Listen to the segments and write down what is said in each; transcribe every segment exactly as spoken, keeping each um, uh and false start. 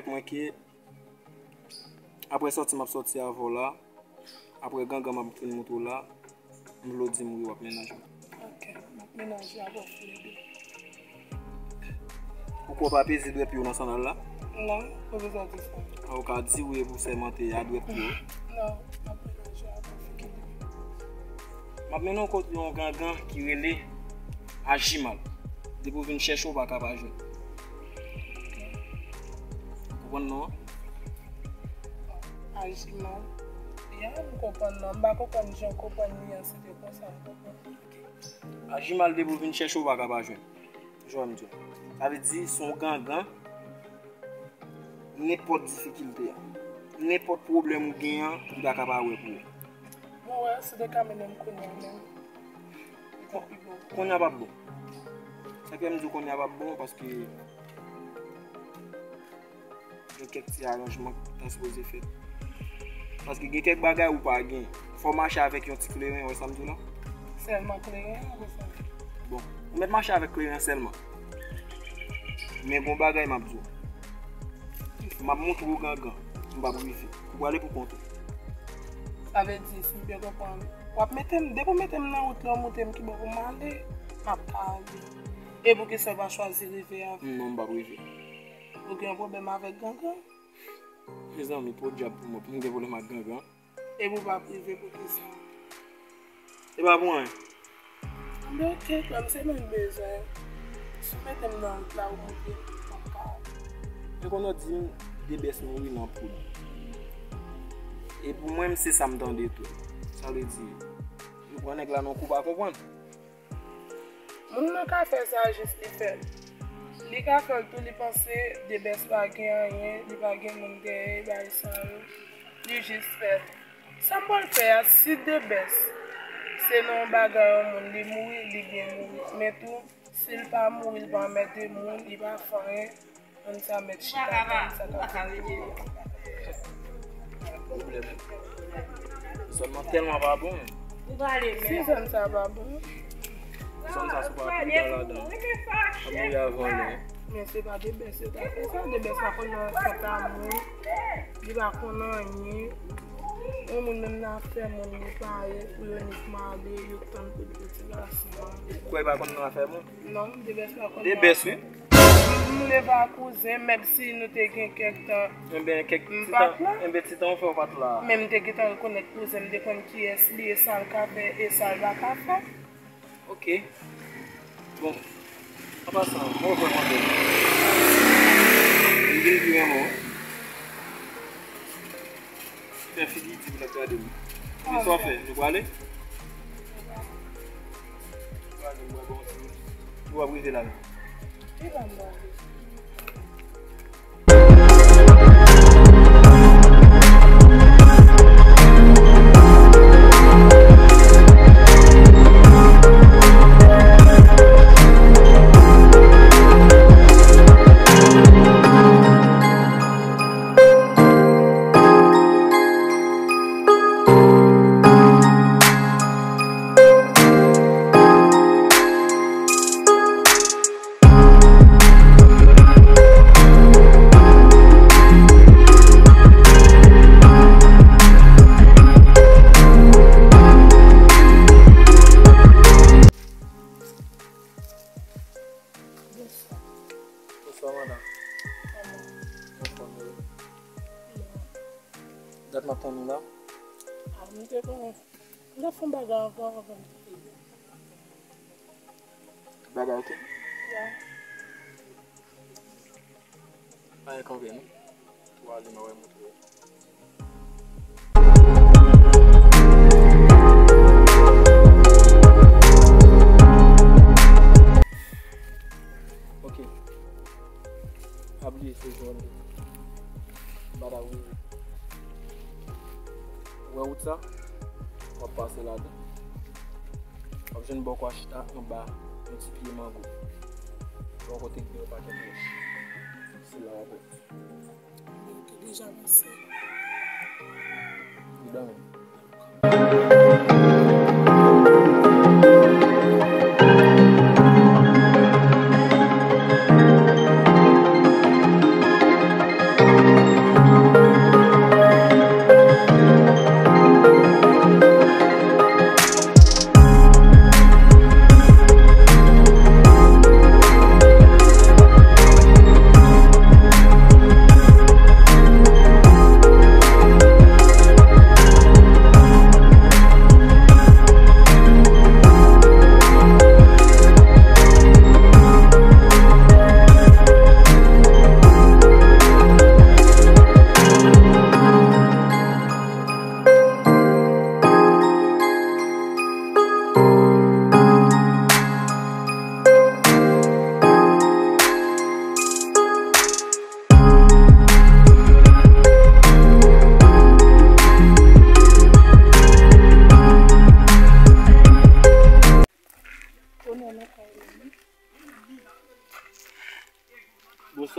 Mwen ke apre sòti m ap sòti avè w la, apre gangan m ap vin moutre w la, m vle w di m wi w ap menaj mwen. Ok, m ap menaj ou avè w tou le de. Ou kwè w pa peze dwèt pye w nan sandal la? Non, ou bezwen di sa. Ou ka di wi epi w sèmante a dwèt pye w. Non, m ap menaj ou avè w figi li. M ap mennen w kot yon gangan ki rele Ajimal. Depi w vin chèche w, w pa ka pa jwenn. Ou konprann non an? Ajimal. Ya, m konprann non. M pa konprann jan w konprann li an, se te konsa m konprann li. Ajimal, depi w vin chèche w, w pa ka pa jwenn. Jan m di w. Sa vle di, se yon gangan, nenpòt difikilte a, nenpòt pwoblèm ou gen an, li pa ka pa wè pou ou. Bon, wè, si w te ka mennen m kounye a menm, li t ap pi bon. Kounye a p ap bon. Sa k fè m di w kounye a p ap bon, paske gen kèk ti aranjman k ta sipoze fèt. Paske gen kèk bagay ou pa gen. Fò w mache avèk yon ti kleren, ou wè sa m di w la? Sèlman kleren, ou wè sa? Bon, ou mèt mache avèk kleren sèlman. Men gon bagay m ap di w. M ap moutre w gangan. M p ap rive. Ou prale pou kont ou. Sa vle di, si m byen konprann, w ap mete m, depi w mete m nan wout la, w montre m ki bò pou m ale, m ap ka ale. E poukisa w pa chwazi rive avè m? Non, m p ap rive. Ou gen yon pwoblèm avèk gangan? Mezanmi, podyab pou mwen, pou m gen pwoblèm ak gangan. Epi w pa prive poukisa? E pa pou anyen. Anben, ok, frè m, se mwen m bezwen. Si w mete m nan wout la, ou montre m, m ap ka. E konn w di m, Debès mouri nan poud. E pou mwen, m se sa m tande tou. Sa vle di, yo pran nèg la nan kou pa konprann. Moun nan ka fè sa jis li fè l. Li ka fè l tou, li panse Debès pa gen anyen, li pa gen moun dèyè, bagay sa yo. Li jis fè l. Sa m pral fè a, si Debès se nan yon bagay yon moun, li mouri, li byen mouri. Men tou, si l pa mouri, li pa anmède moun, li pa fè anyen, moun sa mèt chita, moun sa ka fè. Pwoblèm. Zòn nan tèlman pa bon. Si zòn sa pa bon. Zòn sa, si w pa pran ladan, ap mouri avan lè. Men se pa Debès yo ta fè sa. Debès pa konn nan afè moun. Li pa konn anyen. Yon moun menm nan afè moun li pa ye. Pou yo nik male, yo tann pou l piti gason an. Ou kwè li pa konn nan afè moun? Non, Debès pa konn nan afè moun. Debès, wi. M leve a kouzen, menm si nou te gen kèk tan. Enben, kèk ti tan, enben, ti tan ou fè ou pa t la. Men m te gentan rekonèt kouzen, m te konn kiyès li ye, sa l ka fè e sa l pa ka fè. Ok. Bon, an pasan, mwen vre mande. M vin pi renmen w. Fè figi di pou nèg gade m. Kisa w fè? Nou prale? Nou prale, m prale, bon, nou ap rive la menm. Li pa m prale. Bonswa. Bonswa, madanm. Kòman? Anfòm, wi. Dat m ap tann ou la. A, m te konnen. M t ap fè yon bagay ankò avan m te vini. Bagay ou te? Ya. Pa gen kanpe non. Ou ale, mwen wè moutre w. Ok. Pa bliye se jòn. Bada rive. Ou wè wout sa? W ap pase ladan. W ap jwenn bò kwa chita anba yon ti pye mango. Bò kote gen yon pakèt wòch. Se la w ap wè. Mwen te deja panse. Li dòmi.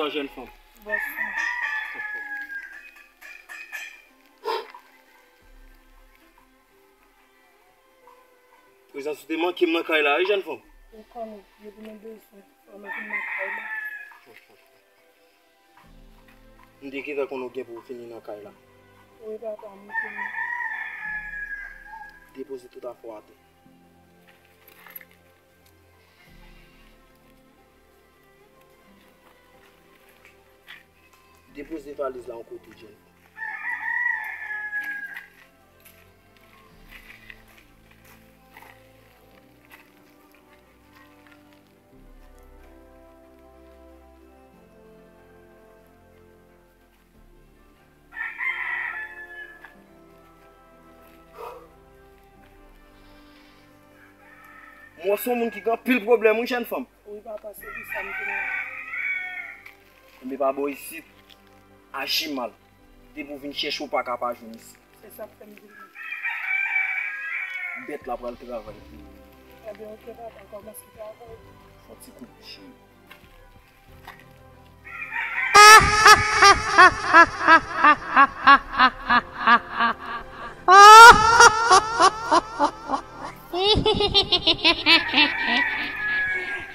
Jèn fanm. Bòs mwen. Prezans ou te manke m nan kay la, wi, jèn fanm. Ou konnen, depi nou bezwen, fò nou vin nan kay la. M te gentan konnen w gen pou w vini nan kay la. Wi, papa, m konnen. Depoze tout afè w atè. Depoze valiz la yon kote, Jennifer. M wè se yon moun ki gen anpil pwoblèm, wi, jèn fanm. Wi, papa, se pou sa m vin la. Enben, pa bò isit, aji mal. Depi w vin chèche, w pa ka pa jwenn isit. Se sa k fè m vin la. Bèt la pral travay pou ou. Enben, oke, papa, kòmanse travay. Fè yon ti kout, cheri.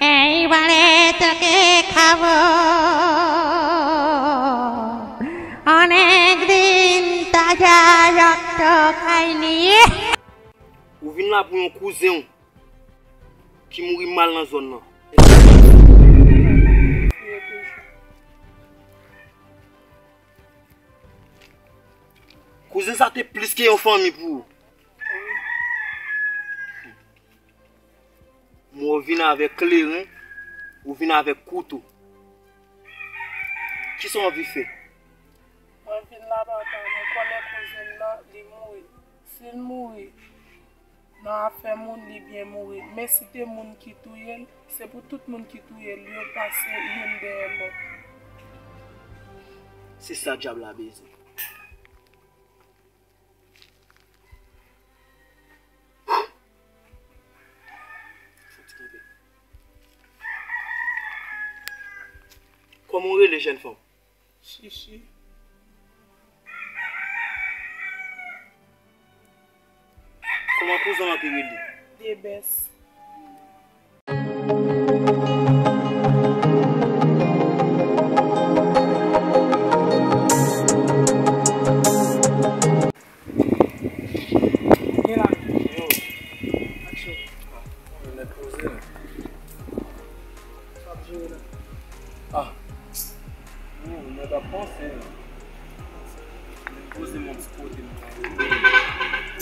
Ey, wale toke kavo. Anèk din taja jòk tokay ni. Ou vin la pou yon kouzen w ki mouri mal nan zòn nan. Kouzen sa te plis ke yon fanmi pou ou. M wè w vin avèk kleren, ou vin avèk kouto. Kisa w anvi fè? Mwen vin la, papa, mwen konnen kouzen m nan, li mouri. Si l mouri nan afè moun, li byen mouri. Men si te moun ki touye l, se pou tout moun ki touye l yo pase youn dèyè lòt. Se sa dyab la bezwen. Fò ti kanpe. Kòman w rele, jèn fanm? Chichi. Kòman kouzen w lan te rele? Debès. Gen la. Yo. Aksyon. Mwen nèt poze la. Sa ap jere la. Ah. Yo, mwen t ap panse la. Mwen poze mwen ti kote mwen.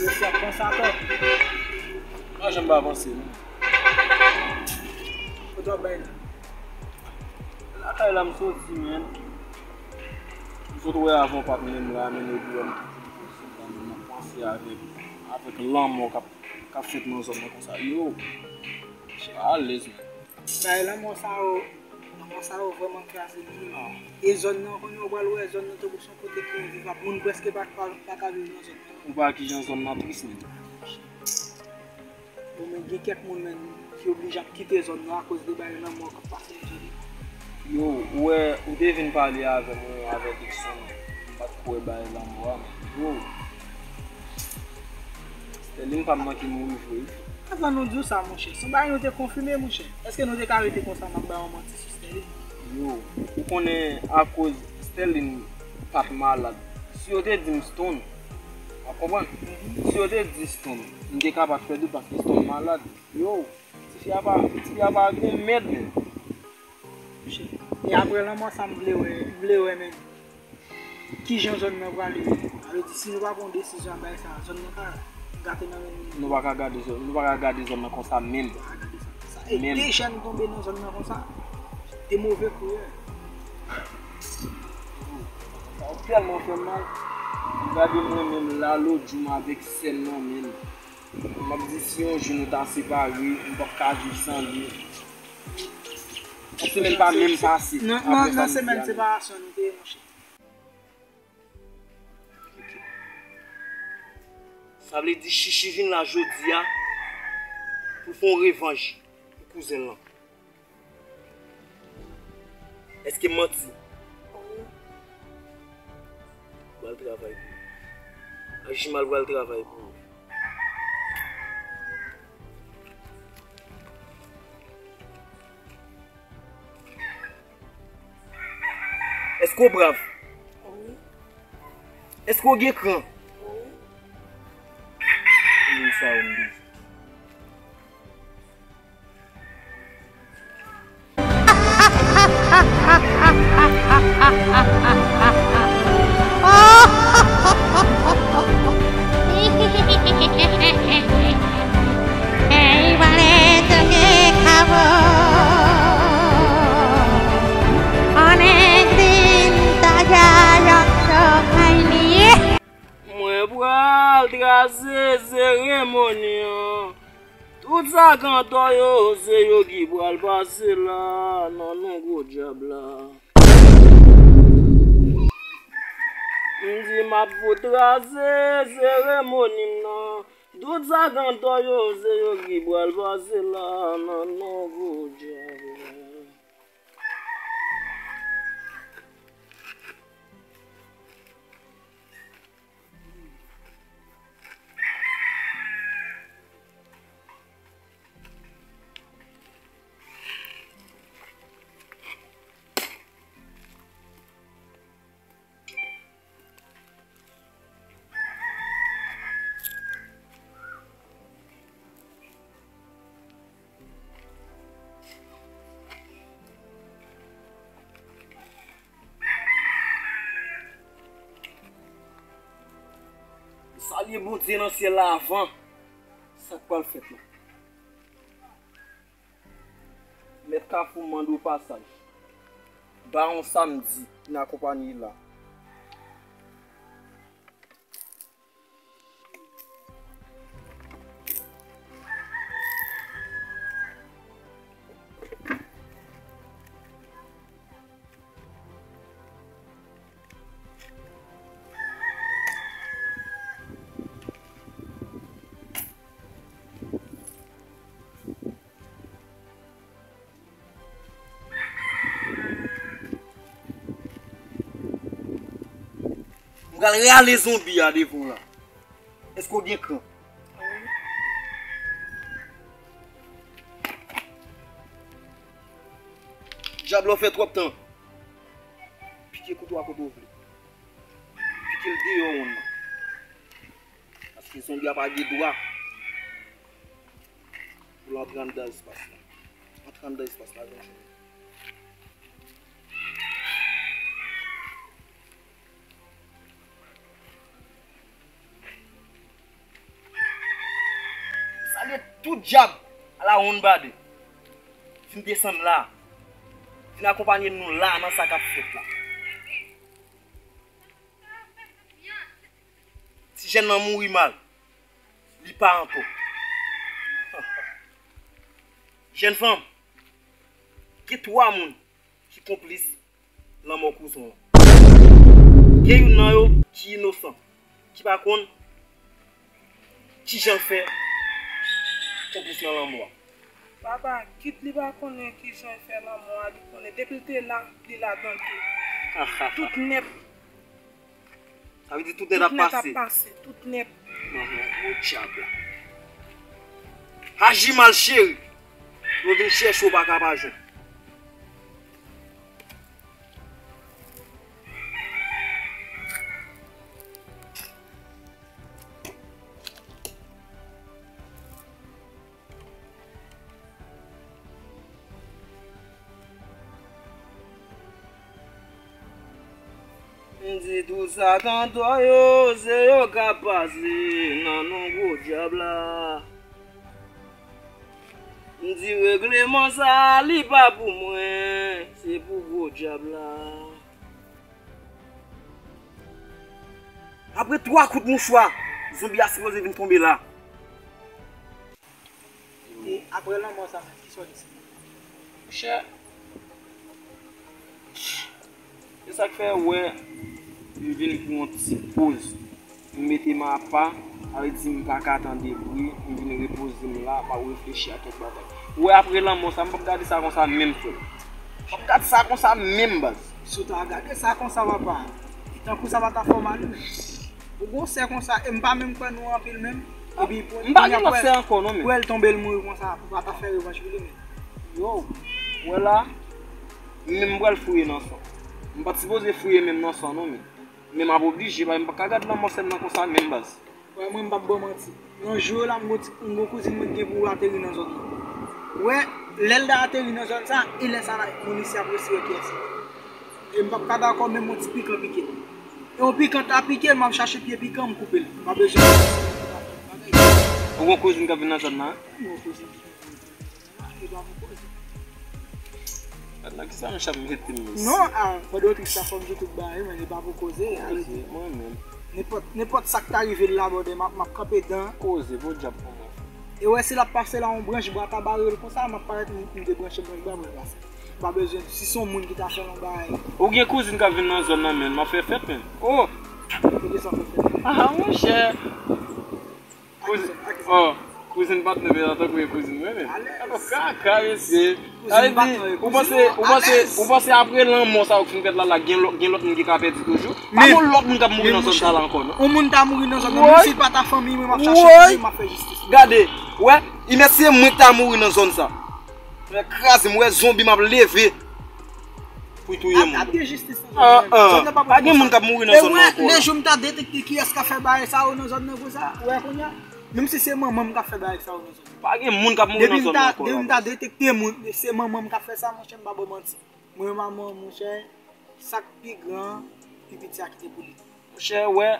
Yo, si ap panse atò. Mwen janm pa panse non. Kote w ap bay la? Lakay la m soti, men. M sot wè avan patnè m la, men epi wè m toujou nan panse avèk, avèk lanmò k ap, k ap fèt nan zòn nan konsa. Yo, m pa alèz, men. Bay lanmò sa yo, lanmò sa yo vrèman kraze m wi. E zòn nan, kounye a w pral wè zòn nan tankou se yon kote ki envivab. Moun prèske pa, pa, pa ka viv nan zòn nan. Ou pa wè kijan zòn nan tris, men. Bon, men gen kèk moun, men, ki oblije ap kite zòn nan akoz de bagay lanmò k ap pase nan zòn nan. Yo, ou wè, ou te vin pale avè m, ou avè Dixon, m pa t kwè bagay lanmò a, men, yo, Sterline pa m nan ki mouri vre wi. Avan nou di w sa, monchè, se yon bagay nou te konfime, monchè. Èske nou te ka rete konsa, n ap bay yon manti sou Sterline? Yo, ou konnen akoz Sterline pa t malad. Si yo te di m Stone, w ap konprann? Si yo te di Stone, m te ka pa t pèdi paske Stone malad. Yo, tifi a pa, tifi a pa gen mèd, men. E apre lanmò sa, m vle wè, m vle wè, men. Kijan zòn nan prale? Sa vle di, si nou pa pran yon desizyon ak bagay sa, zòn nan ka gate nan men nou. Nou pa ka gade zòn, nou pa ka gade zòn nan konsa menm. Nou pa ka gade sa konsa. E menm de jèn tonbe nan zòn nan konsa. De move kourè. Sa yo tèlman fè m mal. Gade mwen menm la, lòt jou m avèk sè m nan menm. M ap di si yon jou nou ta separe, m p ap ka viv san li. Yon semèn pa menm pase. Nan, nan, nan semèn separasyon nou te ye, monchè. Ok. Sa vle di Chichi vin la jodi a pou l fè yon revanj pou kouzen l lan. Èske m manti? Travay pou ou. Ajimal pral travay pou ou. Èske w brav? Wi. Èske w gen kran? Wi. Se moun sa yo m bezwen. Mwen pral trase seremoni an. Tout sa k antò yo, se yo ki pral pase la nan non gwo dyab la. M di m ap fout trase seremoni m nan. Tout sa k antò yo, se yo ki pral pase la nan non gwo dyab la. Salye Bondye nan syèl la avan sa k pral fèt la. Mèt Kafou mande w pasaj. Bawon Samdi vin akonpanye la. M pral rale zonbi a devan w la. Èske w gen kran? Dyab la, w fè twòp tan. Pike kouto a kote w vle. Pike l deyò wonn nan. Paske zonbi a pa gen dwa pou l antre anndan espas la. Antre anndan espas la, jwenn. Salye tout dyab ala wonn bade. Vin desann la. Vin akonpanye nou la nan sa k ap fèt la. Ti jèn nan mouri mal. Li pa antò. Jèn fanm, gen twa moun ki konplis lanmò kouzen w lan. Gen youn nan yo ki inosan, ki pa konn kijan l fè konplis nan lanmò a. Papa, kit li pa konnen kijan l fè lanmò a, li konnen. Depi l te la, li ladan l tou. Tout nèt. Sa vle di tout nèt ap pase. Tout nèt ap pase, tout nèt. Manman gwo dyab la. Aji mal cheri. Yo vin chèche w pa ka pa jwenn. M di tout sa k antò yo, se yo k ap pase nan non gwo dyab la. M di regleman sa, li pa pou mwen, se pou gwo dyab la. Apre twa kout mouchwa, zonbi a sipoze vin tonbe la. E apre lanmò sa, kisa w di sa? Monchè, se sa k fè w wè m vin pran yon ti poz. M mete m apa, sa vle di m pa ka tande bri, m vin repoze m la, m ap reflechi a kèk bagay. Ou wè apre lanmò sa, m p ap gade sa konsa menm, frè m. M p ap gade sa konsa menm, baz. Si w ta gade sa konsa, papa, Tankou sa pa ta fè w mal wi. Ou gon sè konsa, e m pa menm kwè nou anpil menm. Epi pou M pa gen lòt sè ankò non, men. Pou l tonbe l mouri konsa, pou pa ta fè revanj pou li, men. Yo, wè la, menm m pral fouye nan san. M pa t sipoze fouye menm nan san non, men. Men m ap oblije, paske m pa ka gad lanmò sè m nan konsa menm baz. Wè, mwen, m p ap ba w manti. Yon jou la, m gon ti, m gon kouzin mwen ki gen pou ateri nan zòn nan. Wè, lè l ta ateri nan zòn sa, e lè sa la, moun isi ap resi wè kiyès li. E m p ap ka dakò menm yon ti pikan pike l. E yon pikan ta pike l, m ap chache pye pikan, m koupe l. M pa bezwen. Ou gon kouzin k ap vin nan zòn nan? M gon kouzin ki vin nan zòn nan. E pa pou koze. Nan kisa m ap mete m mesye? Non, a, pandan w tris la, fò m di tout bagay, men e pa pou koze. Koze, mwen menm. Nenpòt, nenpòt sa k ta rive l la, brother, m ap, m ap kanpe dan. Koze, podyab pou mwen. E wè, si l ap pase la, yon branch bwa ta bare l konsa, m ap parèt, m, m debranche branch bwa, mwen pase. M pa bezwen, si se yon moun ki ta fè yon bagay. Ou gen kouzin k ap vin nan zòn nan, men, m ap fè fèt, men. Oh! Kote sa w fè fèt? Ah, monchè! Kouzin, oh, kouzin patnè m nan tankou e kouzin mwen menm. Tankou kaka, mesye. Sa vle di, ou panse, ou panse, ou panse apre lanmò sa yo k fin fèt la, la, gen lòt, gen lòt moun ki ka pèdi toujou? Pa gon lòt moun k ap mouri nan zòn sa la ankò, non. Yon moun ta mouri nan zòn nan, menm si l pa ta fanmi mwen, m ap chache fanmi m, m ap fè jistis. Gade, wè, imèt se mwen k ta mouri nan zòn sa. Mwen kraze, m wè zonbi, m ap leve. Pou touye moun. Ap gen jistis nan zòn nan. Pa gen moun k ap mouri nan zòn nan ankò la. E wè, lejou m ta detekte kiyès k ap fè bagay sa yo nan zòn nan konsa, ou wè kounye a, menm si se manman m k ap fè bagay sa yo nan zòn nan. Pa gen moun k ap mouri nan zòn nan ankò la. Depi m ta detekte moun, se manman m k ap fè sa, monchè, m pa ba w manti. Mwen, manman, monchè, sa k pi gran, pi piti a kite pou li. Monchè, wè,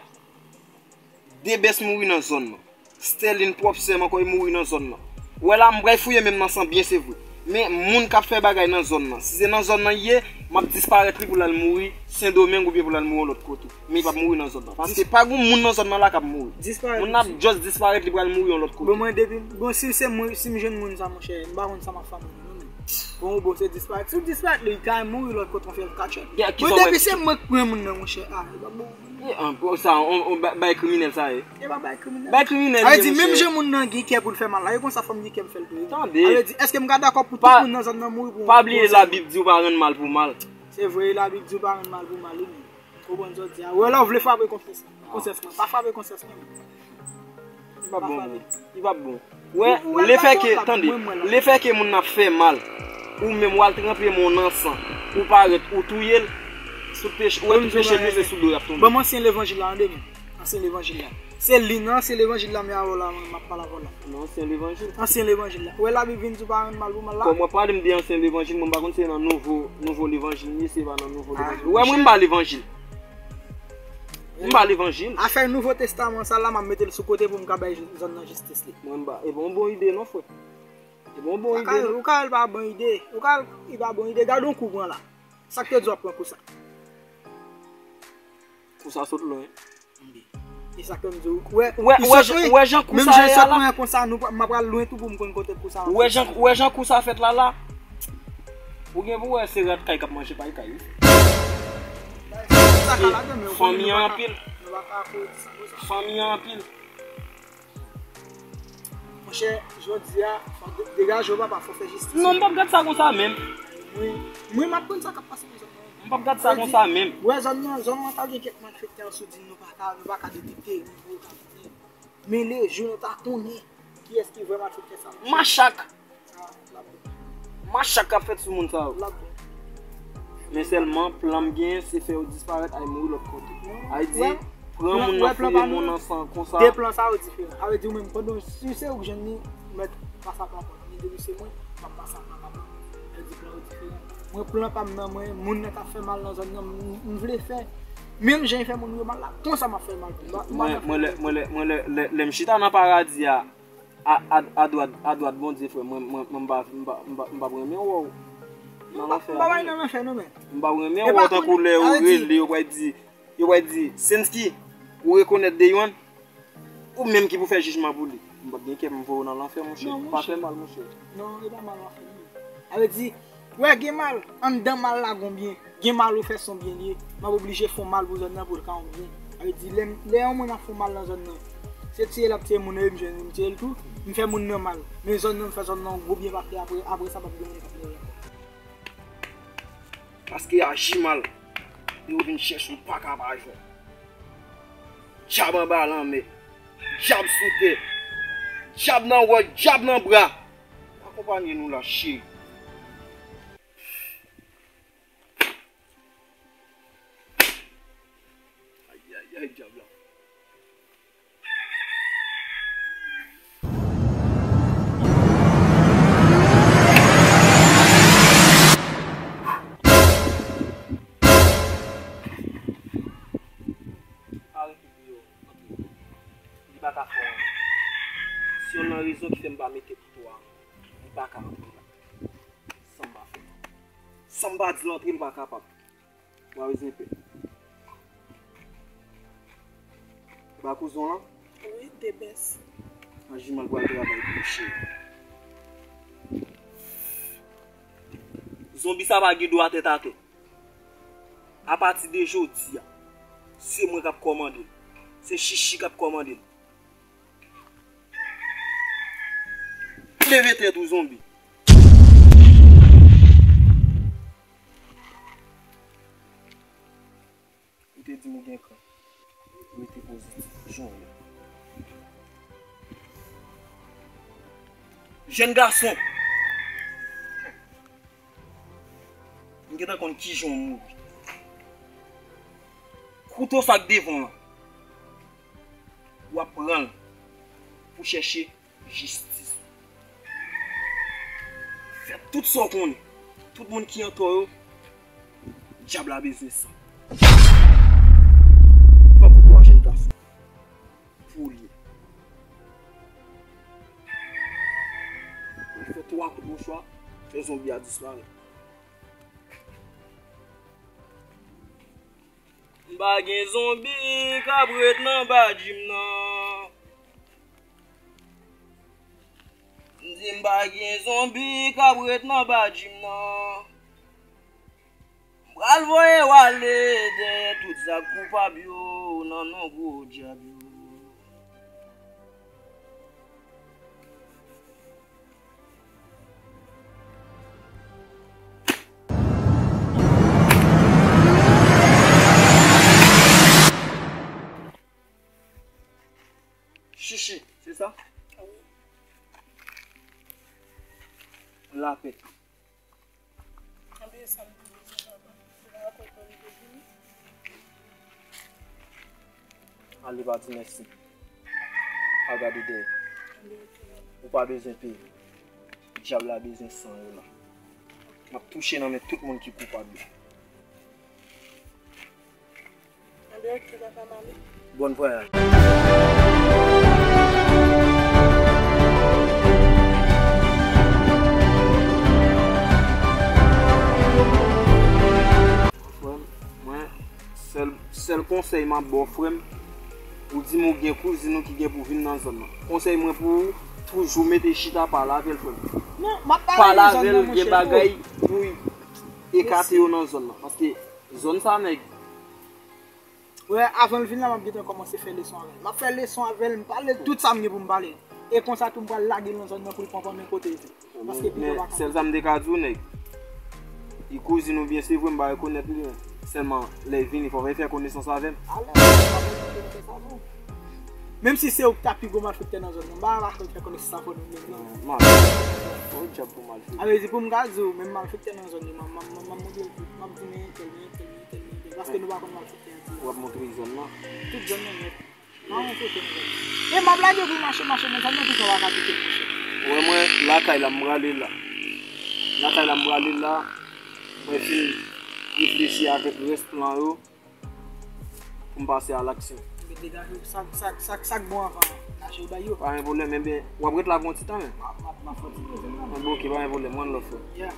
de bès mouri nan zòn nan. Sterline pwòp sè m ankò, li mouri nan zòn nan. Ou wè la, m pral fouye menm nan san byen, se vre. Men moun k ap fè bagay nan zòn nan, si se nan zòn nan li ye, m ap disparèt li pou l al mouri Sendomeng oubyen pou l al mouri yon lòt kote. Men li p ap mouri nan zòn nan. Paske pa gon moun nan zòn nan la k ap mouri. Moun nan ap just disparèt, li pral mouri yon lòt kote. Bon, mwen, depi, bon, si se mwen, si m jwenn moun sa, monchè, m pa konn sa m ap fè moun nan, non, men. Bon, bon, se disparèt. Si w disparèt, li ka mouri lòt kote, on fè l katchòt. Bon, depi se mwen k pran moun nan, monchè, ah, li p ap bon. E, an, pou sa, on, on, ba-, bay kriminèl sa ye. E pa bay kriminèl. Bay kriminèl ye, monchè. Sa vle di, menm jan moun nan gen kè pou l fè mal la, e konsa fò m gen kè m fè l tou. Tande. Sa vle di, èske m ka dakò pou tout moun nan zòn nan mouri pou yon... Pa bliye Labib di w pa rann mal pou mal. Se vre, Labib di w pa rann mal pou mal, wi, men m konprann sa w di a. Ou wè, lè w vle frape konsyans, konsyans mwen, pa frape konsyans mwen. Li p ap bon, non. Li p ap bon. Wè, lefèke, tande, lefèke moun nan ap fè mal, ou menm w al tranpe men w nan san, ou parèt, ou touye l, tout peche, ou wè tout peche l yo se sou do w y ap tonbe. Ban m ansyen levanjil la, tande, men. Ansyen levanjil la. Se li nan ansyen levanjil la, men avè w la, mwen, m ap pale avè w la. Nan ansyen levanjil? Ansyen levanjil la. Ou wè Labib vin di w pa rann mal pou mal la? Kòm w ap pale m de ansyen levanjil, mwen m pa konn se nan nouvo, nouvo levanjil m ye, se pa nan nouvo levanjil. Ou wè, mwen m pa levanjil. M pa levanjil. Afè Nouvo Testaman sa la, m ap mete l sou kote pou m ka bay zòn nan jistis li. Mwen m pa, e pa yon bon ide non, frè. E pa yon bon ide non. Ou ka wè l pa bon ide. Ou ka wè l pa bon ide. Gade yon kou pran la. Sa k te di w ap pran kou sa? Kou sa sot lwen. E sa k fè m di w, wè, wè, wè jan kou sa ye a la. Menm jan l sot lwen konsa, nou, m ap pral lwen tou pou m konn kote kou sa. Wè jan, wè jan kou sa fèt la la. Ou gen pou wè se rat kay k ap manje pay kay, wi. Fanmi an anpil. Fanmi an anpil. Monchè, jodi a, fò de-, degaje w, papa, fò fè jistis. Non, m p ap gad sa konsa menm. Mwen, mwen, m ap konn sa k ap pase nan zòn nan. M p ap gad sa konsa menm. Wè zòn nan, zòn nan ta gen kèk malfektè sou di nou pa ka, nou pa ka detekte, nou pa ka konnen. Men lejou nou ta konnen kiyès ki vrè malfektè sa, monchè. Machak! Machak k ap fèt sou moun sa yo. Men sèlman, plan m genyen, se fè yo disparèt, al mouri lòt kote. Sa vle di, pran moun nan fouye moun nan san konsa. De plan sa yo diferan. Sa vle di, ou menm, pandan si se ou k jwenn li, ou mèt pase a plan pou li. Men depi se mwen, m ap pase a plan pa m. Sa vle di, plan yo diferan. Mwen, plan pa m nan, mwen, moun nan k ap fè mal nan zòn nan, m, m vle fè menm jan l fè moun yo mal la, konsa m ap fè mal tou. Mwen, mwen, lè, mwen, lè, mwen, lè, lè, lè m chita nan paradi a, a, a, adwat, adwat Bondye, frè, mwen, mwen, mwen, m pa, m pa, m pa, m p ap renmen wè w nan lanfè a, non. M p ap renmen wè w tankou lè yo rele, yo pral di, yo pral di, Sensky, ou rekonèt Deywann? Ou menm ki pou fè jijman pou li. M p ap gen kè m voye w nan lanfè, monchè. Pa fè mal, monchè. Non, e pa mal w ap fè, non. Sa vle di, wè, gen mal, anndan mal la gon byen. Gen mal ou fè se yon byen li ye. M ap oblije fè yon mal pou zòn nan pou l ka yon byen. Sa vle di, lè, lè yon moun ap fè yon mal nan zòn nan, se tiye l ap tiye moun nan, e m jwenn li, m tiye l tou, m fè moun nan mal. Men zòn nan, m fè zòn nan yon gwo byen pa fè apre, apre sa, p ap gen moun k ap leve ankò. Paske aji mal. Yo vin chèche w pa ka pa jwenn. Dyab anba lanmè. Dyab sou tè. Dyab nan wòch, dyab nan bra. Akonpanye nou la, cheri. Ayayay, dyab la. Arete deyò, antre. Li pa ka fè anyen. Se youn nan rezon ki fè m pa mete kouto a, li pa ka antre la. San m pa fè. San m pa di l antre, li pa kapab. Ou pa bezwen pè. Ba kouzon lan? Wi, de bès. An jiman l pral travay pou ou, cheri. Zonbi sa pa gen dwa tèt atè. Apati de jodi a, se mwen k ap kòmande l. Se Chichi k ap kòmande l. Leve tèt ou, zonbi. Ou te di m ou gen kran. Rete pozitif. Jan w ye. Jèn gason. M gentan konn kijan w mouri. Kouto sa k devan w lan, w ap pran l pou chèche jistis. Fè tout sa w konnen. Tout moun ki antò yo, dyab la bezwen san. Pran kouto a, jèn gason. Pou li. Fè twa kout mouchwa, fè zonbi a disparèt. M pa gen zonbi k ap ret nan badjim nan. M di m pa gen zonbi k ap ret nan badjim nan. M pral voye w ale dèyè tout zak koupab yo nan non gwo dyab yo. Chichi, se sa? Wi. Lapè. Anben, sa m te bezwen, papa. Se pa ankò tan li te vini. Ale pa di mèsi. Pa gade dèyè. Anben, ok, papa. Ou pa bezwen peye. Dyab la bezwen san yo la. M ap touche nan men tout moun ki koupab yo. Anben, ok, papa, m ale. Bòn vwayaj. Frè m, mwen, sèl, sèl konsèy m ap ba w, frè m, ou di m ou gen kouzin ou ki gen pou vin nan zòn nan. Konsèy mwen pou ou, toujou mete chita pale avè l, frè m. Non, m ap pale nan zòn nan, monchè. Pale avè l, gen bagay pou ekate yo nan zòn nan. Paske zòn sa, nèg, Wè, avan l vin la, m ap gentan kòmanse fè leson avè l. M ap fè leson avè l, m pale l tout sa m gen pou m pale l. E konsa tou, m pral lage l nan zòn nan pou l konprann men kote l ye. Paske pito pa konn. Sèl sa m te ka di w, nèg, li kouzin ou byen, se vre, m pa rekonèt li, men sèlman lè l vini, fò w fè konesans avè m. Alèz, m ap rekonèt sa tou. Menm si se ou ki ta pi gwo malfektè nan zòn nan, m pa ka fè konesans avè w non. Mal. Bon, djab pou malfektè. A vle di pou m ka di w, menm malfektè nan zòn nan, m ap, m ap, m ap, m ap montre l tout. M ap di men entèl, men entèl, men entèl, men entèl. Paske nou pa konn malfektè. W ap montre zòn nan. Tout zòn nan nèt. Pa yon kote nou nèt. E m ap lage pou mache, mache, men zòn nan tout an pa ka kite mache. Ou wè mwen lakay la, m prale la. Lakay la, m prale la. Mwen fin reflechi avèk rès plan yo pou m pase a laksyon. Enben degaje w, sa, sa, sa, sa k bon avan an. Laje w bay yo. Pa gen pwoblèm, enben w ap ret la pou yon ti tan menm. M ap, m ap, m ap fè yon ti poze m la. Enben ok, pa gen pwoblèm, mwen lòt fwa. Yeah.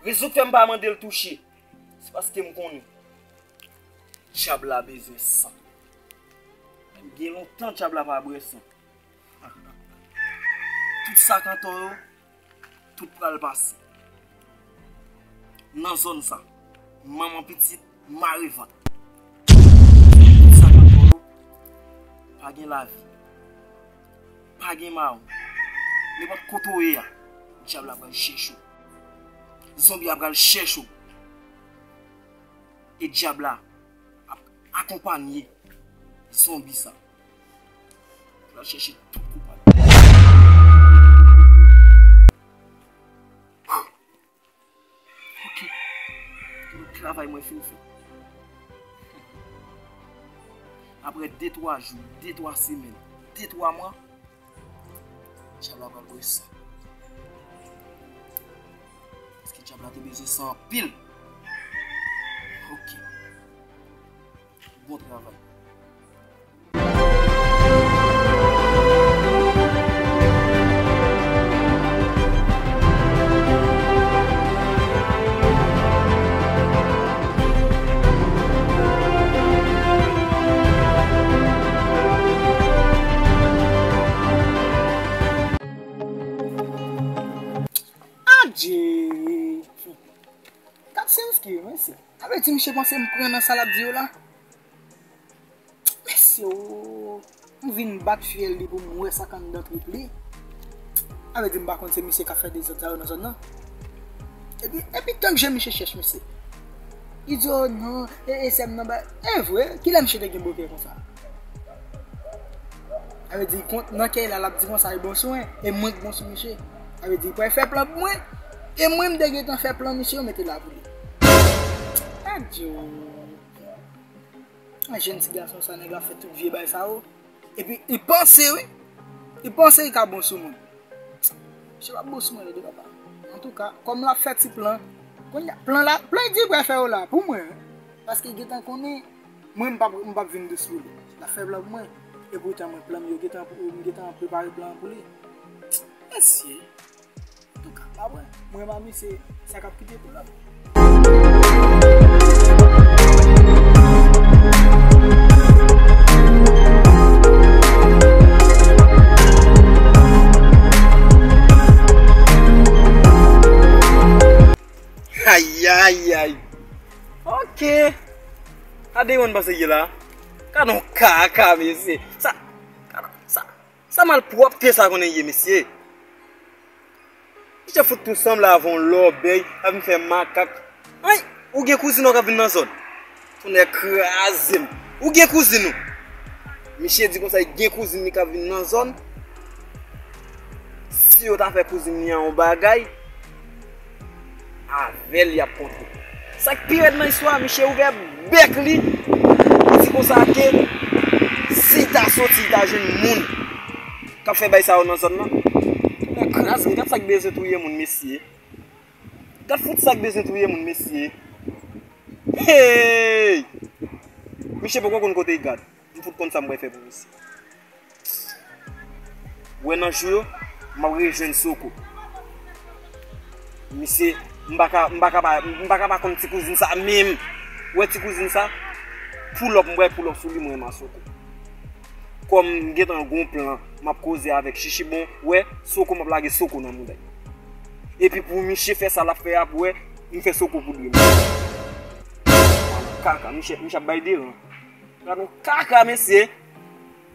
Rezon k fè m pa mande l touche, se paske m konnen dyab la bezwen san. Gen lontan dyab la pa bwè san. Tout sa k antò yo, tout pral pase. Nan zòn sa, manman pitit mare vant. Tout sa k antò yo, pa gen lavi. Pa gen mawon. Nenpòt kote w ye a, dyab la pral chèche w. Zonbi a pral chèche w. E dyab la ap akonpanye zonbi sa. Pral chèche tout koupab. Ok. Tout travay mwen fin fè. Apre de twa jou, de twa semèn, de twa mwa, dyab la pral bwè san. Paske dyab la te bezwen san anpil. Ok. Bon travay. Adje! Gad Senski, mesye. Sa vle di misye panse m pran nan sa l ap di yo la? Mesye o, m vin bat fyèl li pou m wè sa k anndan trip li. Sa vle di m pa konn se misye k ap fè dezòd sa yo nan zòn nan. Epi, epi tank je misye chèch misye. Li di, "O non, e, e sè m nan ba." E vre, kilè misye te gen bokè konsa? Sa vle di, kont, nan kè la, l ap di konsa, e bon sou mwen, e mwen k bon sou misye. Sa vle di, li pral fè plan pou mwen, e mwen m te gentan fè plan misye, yo mete la pou li. Adje o. An jèn ti gason sa, nèg la fè tout vye bay sa yo. Epi, li panse, wi. Li panse li ka bon sou mwen. Misye pa bon sou mwen, tande papa. Antouka, kòm l ap fè ti plan, kounye a, plan la, plan li di li pral fè yo la, pou mwen, wi. Paske li gentan konnen, mwen, m p ap, m p ap vin dous pou li. L ap fè plan pou mwen. Epoutan, mwen, plan m yo gentan, m gentan prepare plan an pou li. Mesye. Antouka, pa vre. Mwen, mami, se sa k ap kite pou lòt. Ayayay. Ok. Sa Dewan panse ye la? Gad on kaka, mesye. Sa, gad sa, sa malpwòpte sa konnen ye, mesye. Misye fout tou sanble avè on lòbèy, ap vin fè makak. Ay, ou gen kouzin ou k ap vin nan zòn? Tonnè kraze m. Ou gen kouzin ou? Misye di konsa, li gen kouzin li k ap vin nan zòn. Si yo ta fè kouzin li an yon bagay, avè l y ap kontre. Sa k pi rèd nan istwa a, misye ouvè bèk li, li di konsa ke si l ta soti, li ta jwenn moun k ap fè bay sa yo nan zòn nan. Tonnè kraze m, gad sa k bezwen touye moun, mesye. Gad fout sa k bezwen touye moun, mesye. Hey! Misye poko konn kote l gad. M fout konn sa m pral fè pou misye. Wè nan jou yo, m ap rejwenn Soko. Misye, m pa ka, m pa ka pa, m pa ka pa konn ti kouzin sa menm. Wè ti kouzin sa, pull up, m pral pull up sou li, mwen, m a Soko. Kòm m gentan gon plan, m ap koze avèk Chichi, bon, wè, Soko, m ap lage Soko nan mouda l. Epi pou misye fè sa l ap fè a, pou wè, m fè Soko poudre m. Kaka, misye, misye ap bay deran. Gad on kaka, mesye.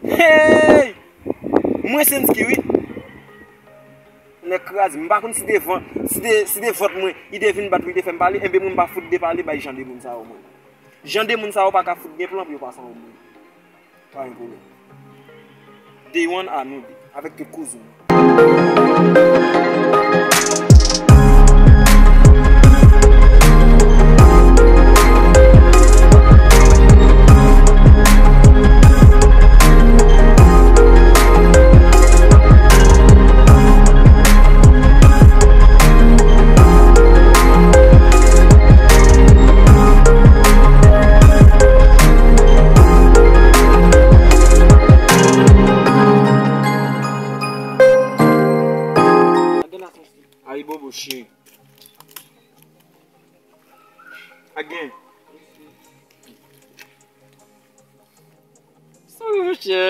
Hey! Mwen Senski, wi. Nèg kraze. M pa konn si te vant, si te, si te vant mwen, li te vin bat mwen, li te fè m pale, enben mwen m pa fout de pale bay jan de moun sa yo, mwen. Jan de moun sa yo pa ka fout gen plan pou yo pase anwo mwen. Pa gen pwoblèm. Day one a nou de, avèk tout kouzin. Ayibobo cheri. Pa gen. Sore monchè.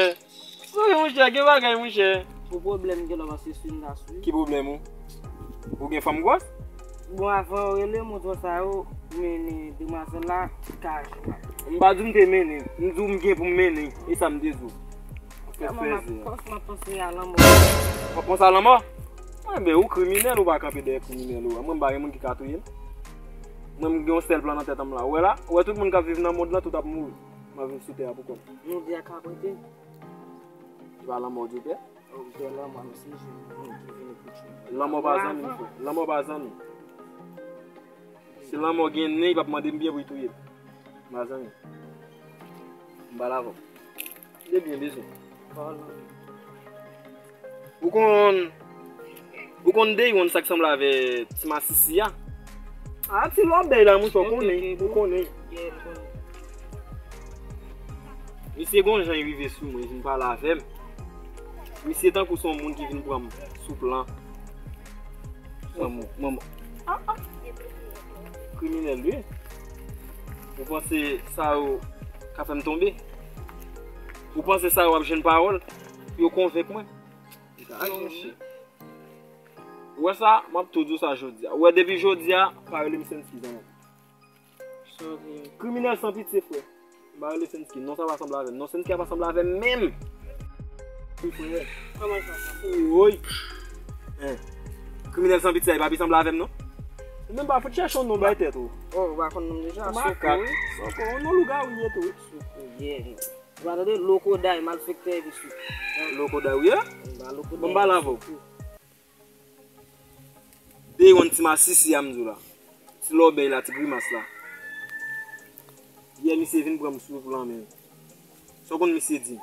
Sore monchè, gen bagay monchè. Ou pwoblèm gen lò paske sou m ta sou. Ki pwoblèm ou? Ou gen fanm gwòs? Bon, avan yo rele m, ou di sa yo, mennen demwazèl la, ti kaj. M pa di w m te mennen, m di w m gen pou m mennen, e sa m te di w. Ou fè fèzè. Kòman m ap panse a lanmò? W ap panse a lanmò? Enben, ou kriminèl, ou pa kanpe dèyè kriminèl ou a. Mwen, m pa gen moun ki ka touye m. Mwen, m gen yon sèl plan nan tèt an m la. Ou wè la? Ou wè tout moun k ap viv nan mond lan, tout ap mouri. M ap viv sou tè a pou kont mwen. Nou di a ka prete. Se pa lanmò w di w pè? Ou pè lanmò, men se jèn moun ki vini pou tchou. Lanmò pa zanmi m, frè. Lanmò pa zanmi. Si lanmò gen nen, li p ap mande m byen pou li touye m. M pa zanmi. M pale avè w. Li byen bezwen. Ou konn, ou konn Day One sa k sanble avè ti masisi a? A, ti lòbèy la, monchè, ou konnen, ou konnen. Misye gon jan li rive sou mwen, li vin pale avè m. Misye tankou se yon moun ki vin pran m sou plan. Mwen, mwen, ah, ah. Kriminèl, wi. Ou panse sa yo ka fè m tonbe? Ou panse sa yo ap jwenn pawòl pou yo konvenk mwen? Ay, monchè. Ou wè sa? M ap tou di w sa jodi a. Ou wè, depi jodi a, pa rele m Sensky, zanmi. Kriminèl san pitye, frè. M pa rele Sensky. Non sa pa sanble avè m. Non Sensky a pa sanble avè m menm. Wi, frè. Kòman sa? Woy. Hein. Kriminèl san pitye a, li pa pi sanble avè m, non. Ou menm pa fout chèche yon non bay tèt ou. Oh, ou pa konn non m deja? Makak. Soko, wi. Soko, yon non lougawou ye tou, wi. Soko, yeah. Ou pa tande? Lokoday, malfektè epi sou. Lokoday, wi, hein? M pa lokoday. Bon, m pale avè w. Day One ti masisi a m di w la. Ti lòbèy la, ti grimas la. Yè misye vin pran m sou plan men. Sa w konn misye di m?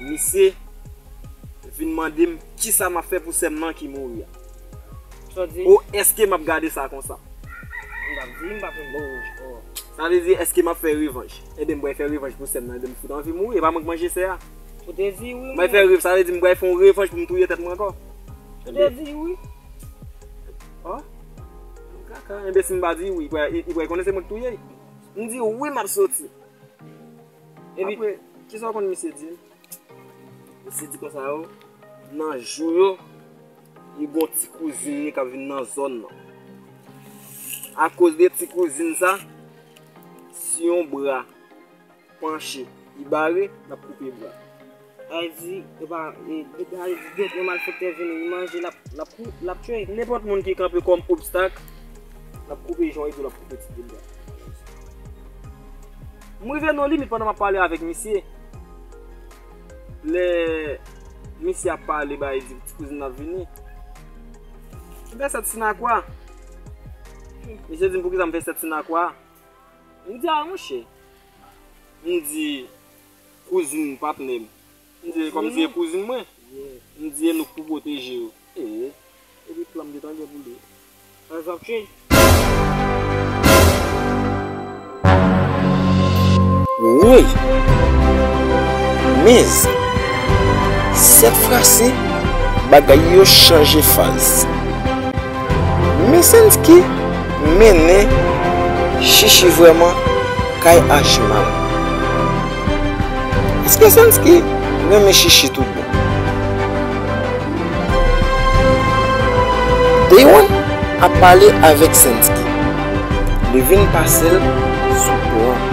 Misye vin mande m kisa m ap fè pou sè m nan ki mouri a. Sa w di? O èske m ap gade sa konsa? M p ap di, m p ap reponn. Sa vle di, èske m ap fè revanj? Ebyen, m pral fè revanj pou sè m nan, ebyen, m fout anvi mouri, e pa mwen k manje sè a. Ou te di wi. M pral fè rev, sa vle di m pral fè yon revanj pou m touye tèt mwen ankò. Ou te di wi. Oh. Kaka, ebyen, si m pa di wi, li pral, li pral konnen se mwen k touye l. M di wi, m ap soti. Epi apre, kisa w konn misye di m? Misye di konsa yo, nan jou yo, li gon ti kouzin li k ap vin nan zòn nan. Akoz de ti kouzin sa, si yon bra panche, li bare, l ap koupe bra. Sa vle di, yo pa, e, sa vle di, depi yon malfektè vini, li manje, l ap, l ap kou-, l ap tchwe. Nenpòt moun ki kanpe kòm obstak, l ap koupe jan epi l ap koupe ti bout bra. M rive nan limit pandan m ap pale avèk misye. Lè misye ap pale, bay di ti kouzin nan ap vini. M fè sèt sinakwa. Misye di m poukisa m fè sèt sinakwa. M di, a, monchè. M di, kouzin patnè m. M di, kòm se kouzin mwen. M di, e nou k pou pwoteje yo. E, epi plan m gentan gen pou li. Sa w ap tchwe? Woy! Men, sèt fwa si, bagay yo chanje faz. Men Sensky mennen Chichi vrèman kay aji mal. Èske Sensky renmen Chichi tout bon? Day One ap pale avèk Sensky. Li vin pase l sou plan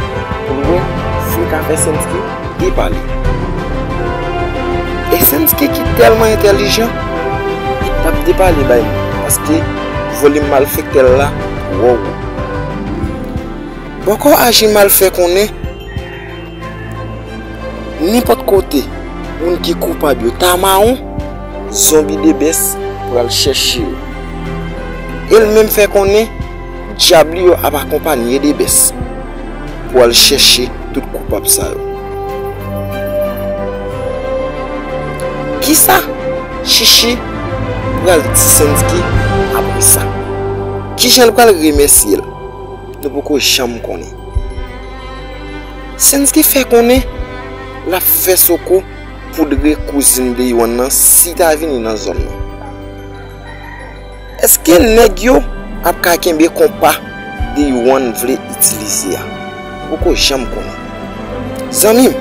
pou l wè si l ka fè Sensky depale. E Sensky ki tèlman entèlijan, li p ap depale bay moun, paske volim malfektè l la twò wo. Bòkò aji mal fè konnen, nenpòt kote moun ki koupab yo ta mawon, zonbi Debès pral chèche yo. E l menm fè konnen, dyab li yo ap akonpanye Debès pou al chèche tout koupab sa yo. Kisa Chichi pral di Sensky apre sa? Kijan l pral remèsye l? Nou poko janm konnen. Sensky fè konnen l ap fè Soko poudre kouzin Day One nan si ta vini nan zòn nan. Èske nèg yo ap ka kenbe konpa Day One vle itilize a. Ou poko janm konnen. Zanmi m,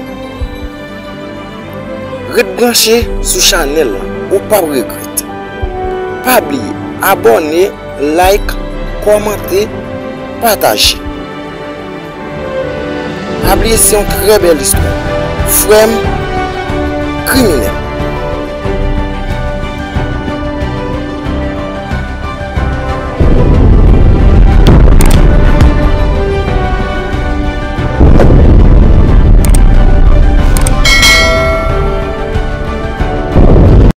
ret branche sou chanèl lan, ou p ap regrèt. Pa bliye abòne, like, kòmante, pataje. Pa bliye se yon trè bèl istwa. Frè m, kriminèl.